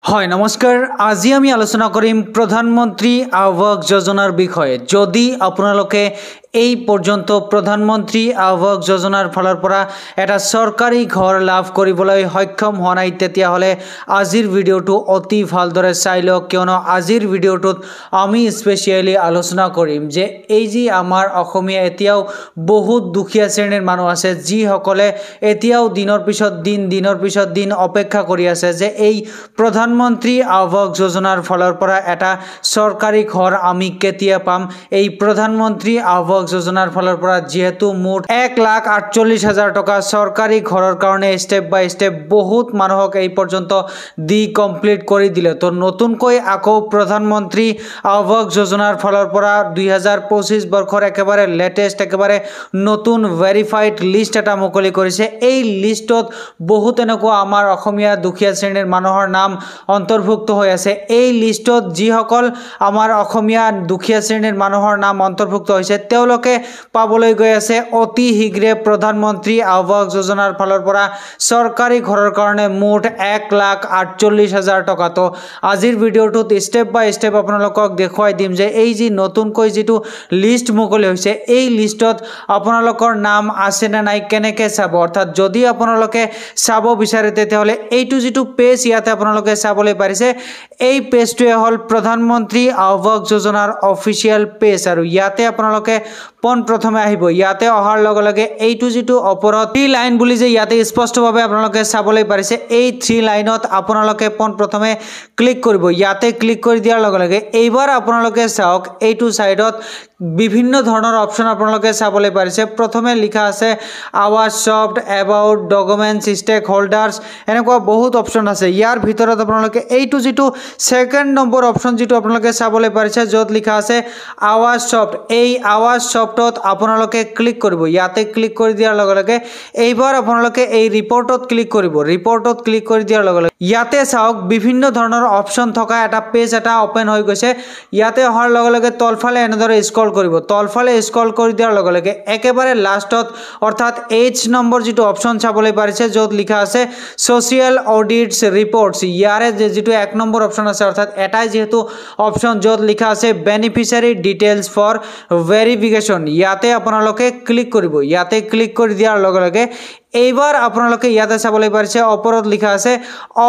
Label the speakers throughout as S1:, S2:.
S1: হয় নমস্কাৰ, আজি আমি আলোচনা কৰিম প্ৰধানমন্ত্ৰী আৱাস যোজনাৰ বিষয়ে। যদি আপোনালোকে এই পৰ্যন্ত প্ৰধানমন্ত্ৰী আৱাস যোজনাৰ ফালৰ পৰা এটা চৰকাৰী ঘৰ লাভ কৰিবলৈ সক্ষম হোৱা নাই, তেতিয়াহ'লে আজিৰ ভিডিঅ'টো অতি ভালদৰে চাই লওক, কিয়নো আজিৰ ভিডিঅ'টোত আমি স্পেচিয়েলি আলোচনা কৰিম যে এই যি আমাৰ অসমীয়া এতিয়াও বহুত দুখীয়া শ্ৰেণীৰ মানুহ আছে, যিসকলে এতিয়াও দিনৰ পিছত দিন, দিনৰ পিছত দিন অপেক্ষা কৰি আছে যে এই প্ৰধানমন্ত্ৰী আৱাস যোজনাৰ ফালৰ পৰা এটা চৰকাৰী ঘৰ আমি কেতিয়া পাম। এই প্ৰধানমন্ত্ৰী আৱাস যোজনাৰ ফালৰ পৰা যিহেতু মুঠ 1,48,000 টকা চৰকাৰী ঘৰৰ কাৰণে ষ্টেপ বাই ষ্টেপ বহুত মানুহক এই পৰ্যন্ত দি কমপ্লিট কৰি দিলে, তো নতুনকৈ আকৌ প্ৰধানমন্ত্ৰী আৱাস যোজনাৰ ফালৰ পৰা 2025 বৰ্ষৰ একেবাৰে লেটেষ্ট, একেবাৰে নতুন ভেৰিফাইড লিষ্ট এটা মুকলি কৰিছে। এই লিষ্টত বহুত এনেকুৱা আমাৰ অসমীয়া দুখীয়া শ্ৰেণীৰ মানুহৰ নাম অন্তৰ্ভুক্ত হৈ আছে। এই লিষ্টত যিসকল আমাৰ অসমীয়া দুখীয়া শ্ৰেণীৰ মানুহৰ নাম অন্তৰ্ভুক্ত হৈছে, তেওঁলোকে পাবলৈ গৈ আছে অতি শীঘ্ৰে প্ৰধানমন্ত্ৰী আৱাস যোজনাৰ ফালৰ পৰা চৰকাৰী ঘৰৰ কাৰণে মুঠ 1,48,000 টকা। তো আজিৰ ভিডিঅ'টোত ষ্টেপ বাই ষ্টেপ আপোনালোকক দেখুৱাই দিম যে এই যি নতুনকৈ যিটো লিষ্ট মুকলি হৈছে, এই লিষ্টত আপোনালোকৰ নাম আছে নে নাই কেনেকৈ চাব। অৰ্থাৎ যদি আপোনালোকে চাব বিচাৰে, তেতিয়াহ'লে এইটো যিটো পেজ ইয়াতে আপোনালোকে চাবলৈ পাৰিছে, এই পেজটোৱে হ'ল প্ৰধানমন্ত্ৰী আৱাস যোজনাৰ অফিচিয়েল পেজ। আৰু ইয়াতে আপোনালোকে পোনপ্ৰথমে আহিব। ইয়াতে অহাৰ লগে লগে এইটো যিটো ওপৰত থ্ৰী লাইন বুলি যে ইয়াতে স্পষ্টভাৱে আপোনালোকে চাবলৈ পাৰিছে, এই থ্ৰী লাইনত আপোনালোকে পোনপ্ৰথমে ক্লিক কৰিব। ইয়াতে ক্লিক কৰি দিয়াৰ লগে লগে এইবাৰ আপোনালোকে চাওক, এইটো ছাইডত বিভিন্ন ধৰণৰ অপশ্যন আপোনালোকে চাবলৈ পাৰিছে। প্ৰথমে লিখা আছে Awas soft, about, documents, stakeholders, এনেকুৱা বহুত অপশ্যন আছে। ইয়াৰ ভিতৰত আপোনালোকে এইটো যিটো ছেকেণ্ড নম্বৰ অপশ্যন যিটো আপোনালোকে চাবলৈ পাৰিছে, য'ত লিখা আছে আৱাজ ছফ্ট, এই আৱাজ ছফ্টত আপোনালোকে ক্লিক কৰিব। ইয়াতে ক্লিক কৰি দিয়াৰ লগে লগে এইবাৰ আপোনালোকে এই ৰিপৰ্টত ক্লিক কৰিব। ৰিপৰ্টত ক্লিক কৰি দিয়াৰ লগে লগে ইয়াতে চাওক, বিভিন্ন ধৰণৰ অপশ্যন থকা এটা পেজ এটা অ'পেন হৈ গৈছে। ইয়াতে অহাৰ লগে লগে তলফালে এনেদৰে স্ক্ৰল কৰিব। তলফালে স্ক্ৰল কৰি দিয়াৰ লগে লগে একেবাৰে লাষ্টত, অৰ্থাৎ এইচ নম্বৰ যিটো অপশ্যন চাবলৈ পাৰিছে, য'ত লিখা আছে ছ'চিয়েল অডিটছ ৰিপৰ্টছ, ইয়াৰে যিটো 1 নম্বৰ অপশ্যন আছে, অৰ্থাৎ এটাই যিহেতু অপশ্যন য'ত লিখা আছে বেনিফিচিয়াৰী ডিটেইলছ ফৰ ভেৰিফিকেশ্যন, ইয়াতে আপোনালোকে ক্লিক কৰিব। ইয়াতে ক্লিক কৰি দিয়াৰ লগে লগে এইবাৰ আপোনালোকে ইয়াতে চাবলৈ পাৰিছে, ওপৰত লিখা আছে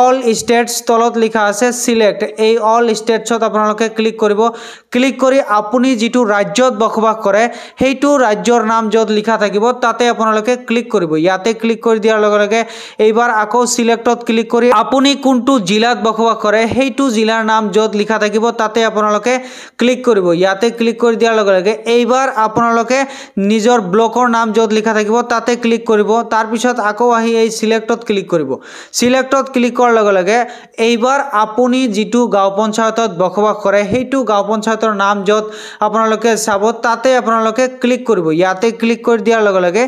S1: অল ষ্টেটছ, তলত লিখা আছে চিলেক্ট। এই অল ষ্টেটছত আপোনালোকে ক্লিক কৰিব। ক্লিক কৰি আপুনি যিটো ৰাজ্যত বসবাস কৰে, সেইটো ৰাজ্যৰ নাম য'ত লিখা থাকিব তাতে আপোনালোকে ক্লিক কৰিব। ইয়াতে ক্লিক কৰি দিয়াৰ লগে লগে এইবাৰ আকৌ চিলেক্টত ক্লিক কৰি আপুনি কোনটো জিলাত বসবাস কৰে, সেইটো জিলাৰ নাম য'ত লিখা থাকিব তাতে আপোনালোকে ক্লিক কৰিব। ইয়াতে ক্লিক কৰি দিয়াৰ লগে লগে এইবাৰ আপোনালোকে নিজৰ ব্লকৰ নাম য'ত লিখা থাকিব তাতে ক্লিক কৰিব। তাৰপিছত আকৌ আহি এই চিলেক্টত ক্লিক কৰিব। চিলেক্টত ক্লিক কৰাৰ লগে লগে এইবাৰ আপুনি যিটো গাঁও পঞ্চায়তত বসবাস কৰে, সেইটো গাঁও পঞ্চায়তৰ নাম য'ত আপোনালোকে চাব তাতে আপোনালোকে ক্লিক কৰিব। ইয়াতে ক্লিক কৰি দিয়াৰ লগে লগে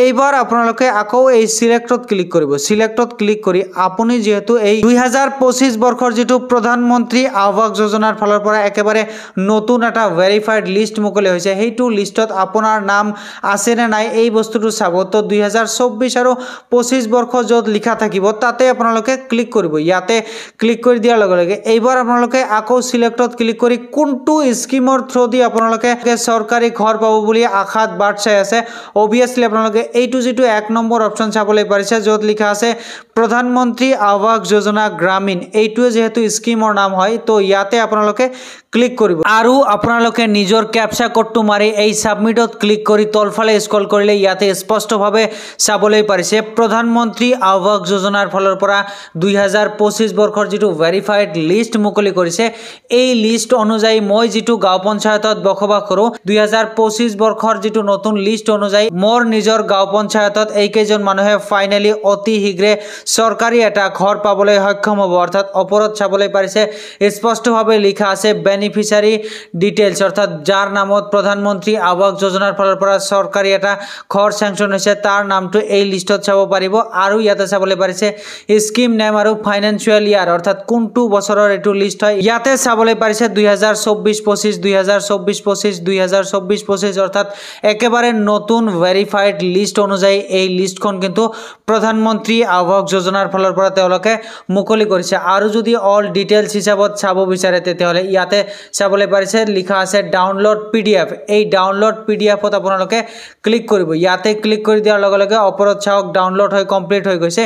S1: এইবাৰ আপোনালোকে আকৌ এই চিলেক্টত ক্লিক কৰিব। চিলেক্টত ক্লিক কৰি আপুনি যিহেতু এই 2025 বৰ্ষৰ যিটো প্ৰধানমন্ত্ৰী আৱাস যোজনাৰ ফালৰ পৰা একেবাৰে নতুন এটা ভেৰিফাইড লিষ্ট মুকলি হৈছে, সেইটো লিষ্টত আপোনাৰ নাম আছে নে নাই এই বস্তুটো চাব। তো 2024 আৰু 25 বৰ্ষ য'ত লিখা থাকিব তাতে আপোনালোকে ক্লিক কৰিব। ইয়াতে ক্লিক কৰি দিয়াৰ লগে লগে এইবাৰ আপোনালোকে আকৌ চিলেক্টত ক্লিক কৰি কোনটো স্কিমৰ থ্ৰু দি আপোনালোকে চৰকাৰী ঘৰ পাব বুলি আশাত বাট চাই আছে, অভিয়াছলি আপোনালোকে এইটো যিটো 1 নম্বৰ অপশ্যন চাবলৈ পাৰিছে, য'ত লিখা আছে প্ৰধানমন্ত্ৰী আৱাস যোজনা গ্ৰামীণ, এইটোৱে যিহেতু স্কিমৰ নাম হয়, তো ইয়াতে আপোনালোকে ক্লিক কৰিব। আৰু আপোনালোকে নিজৰ কেপচা কোডটো মাৰি এই ছাবমিটত ক্লিক কৰি তলফালে স্ক্ৰল কৰিলে ইয়াতে স্পষ্টভাৱে চাবলৈ পাৰিছে, প্ৰধানমন্ত্ৰী আৱাস যোজনাৰ ফালৰ পৰা 2025 বৰ্ষৰ যিটো ভেৰিফাইড লিষ্ট মুকলি কৰিছে, এই লিষ্ট অনুযায়ী মই যিটো গাঁও পঞ্চায়তত বসবাস কৰোঁ, 2025 বৰ্ষৰ যিটো নতুন লিষ্ট অনুযায়ী মোৰ নিজৰ গাঁও পঞ্চায়তত এইকেইজন মানুহে ফাইনেলি অতি শীঘ্ৰে চৰকাৰী এটা ঘৰ পাবলৈ সক্ষম হ'ব। অৰ্থাৎ ওপৰত চাবলৈ পাৰিছে, স্পষ্টভাৱে লিখা আছে বেনিফিচিয়াৰী ডিটেইলছ, অৰ্থাৎ যাৰ নামত প্ৰধানমন্ত্ৰী আৱাস যোজনাৰ ফালৰ পৰা চৰকাৰী এটা ঘৰ চেংচন হৈছে তাৰ নামটো এই লিষ্টত চাব পাৰিব। আৰু ইয়াতে চাবলৈ পাৰিছে স্কিম নেম আৰু ফাইনেন্সিয়েল ইয়াৰ, অৰ্থাৎ কোনটো বছৰৰ এইটো লিষ্ট হয়। ইয়াতে চাবলৈ পাৰিছে 2024-25, 2024-25, 2024-25, অৰ্থাৎ একেবাৰে নতুন ভেৰিফাইড লিষ্ট অনুযায়ী এই লিষ্টখন কিন্তু প্ৰধানমন্ত্ৰী আৱাস যোজনাৰ ফালৰ পৰা তেওঁলোকে মুকলি কৰিছে। আৰু যদি অল ডিটেইলছ হিচাপত চাব বিচাৰে তেতিয়াহ'লে ইয়াতে চাবলৈ পাৰিছে লিখা আছে ডাউনলোড PDF। এই ডাউনলোড PDFত আপোনালোকে ক্লিক কৰিব। ইয়াতে ক্লিক কৰি দিয়াৰ লগে লগে ওপৰত চাওক ডাউনলোড হৈ কমপ্লিট হৈ গৈছে।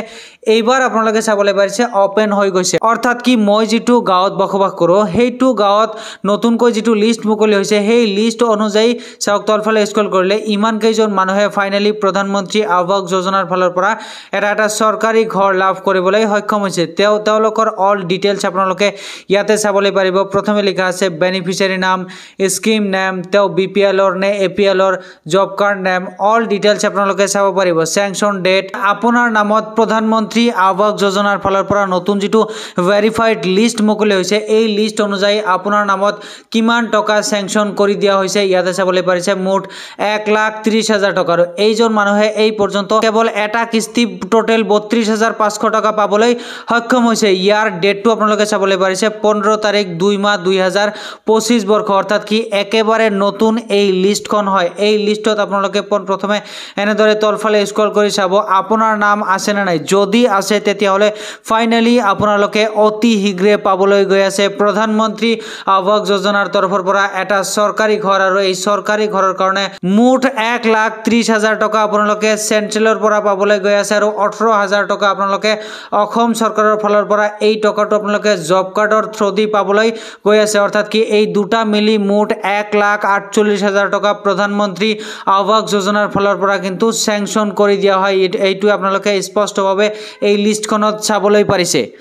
S1: এইবাৰ আপোনালোকে চাবলৈ পাৰিছে অপেন হৈ গৈছে, অৰ্থাৎ কি মই যিটো গাঁৱত বসবাস কৰোঁ সেইটো গাঁৱত নতুনকৈ যিটো লিষ্ট মুকলি হৈছে সেই লিষ্ট অনুযায়ী চাওক তলফালে স্ক্ৰল কৰিলে ইমান কেইজন মানুহে ফাইনেলি প্ৰধানমন্ত্ৰী আৱাস যোজনাৰ ফালৰ পৰা এটা এটা চৰকাৰী ঘৰ লাভ কৰিবলৈ সক্ষম হৈছে। তেওঁলোকৰ অল ডিটেইলছ আপোনালোকে ইয়াতে চাবলৈ পাৰিব। প্ৰথমে লিখা আছে বেনিফিচিয়াৰী নাম, স্কিম নেম, তেওঁ BPLৰ নে APLৰ, job card name, all details আপোনালোকে চাব পাৰিব। চেংচন ডেট, আপোনাৰ নামত প্ৰধানমন্ত্ৰী আৱাস যোজনাৰ ফালৰ পৰা নতুন যিটো ভেৰিফাইড লিষ্ট মুকলি হৈছে এই লিষ্ট অনুযায়ী আপোনাৰ নামত কিমান টকা চেংচন কৰি দিয়া হৈছে ইয়াতে চাবলৈ পাৰিছে মুঠ 1,30,000 টকা। আৰু এইজন মানুহে এই পৰ্যন্ত কেৱল এটা কিস্তি টোটেল 32,500 টকা পাবলৈ সক্ষম হৈছে। ইয়াৰ ডেটটো আপোনালোকে চাবলৈ পাৰিছে 15 তাৰিখ 2 মাহ 2025 বৰ্ষ, অৰ্থাৎ কি একেবাৰে নতুন এই লিষ্টখন হয়। এই লিষ্টত আপোনালোকে প্ৰথমে এনেদৰে তলফালে স্ক্ৰল কৰি চাব আপোনাৰ নাম আছেনে নাই। যদি আছে তেতিয়াহ'লে ফাইনেলি আপোনালোকে অতি শীঘ্ৰে পাবলৈ গৈ আছে প্ৰধানমন্ত্ৰী আৱাস যোজনাৰ তৰফৰ পৰা এটা চৰকাৰী ঘৰ। আৰু এই চৰকাৰী ঘৰৰ কাৰণে মুঠ 1,30,000 টকা আপোনালোকে চেণ্ট্ৰেলৰ পৰা পাবলৈ গৈ আছে আৰু 18,000 টকা আপোনালোকে অসম চৰকাৰৰ ফালৰ পৰা এই টকাটো আপোনালোকে জব কাৰ্ডৰ থ্ৰু দি পাবলৈ গৈ আছে। অৰ্থাৎ কি এই দুটা মিলি মুঠ 1,48,000 টকা প্ৰধানমন্ত্ৰী আৱাস যোজনাৰ ফালৰ পৰা কিন্তু চেংচন কৰি দিয়া হয়। এইটো আপোনালোকে স্পষ্টভাৱে এই লিষ্টখনত চাবলৈ পাৰিছে।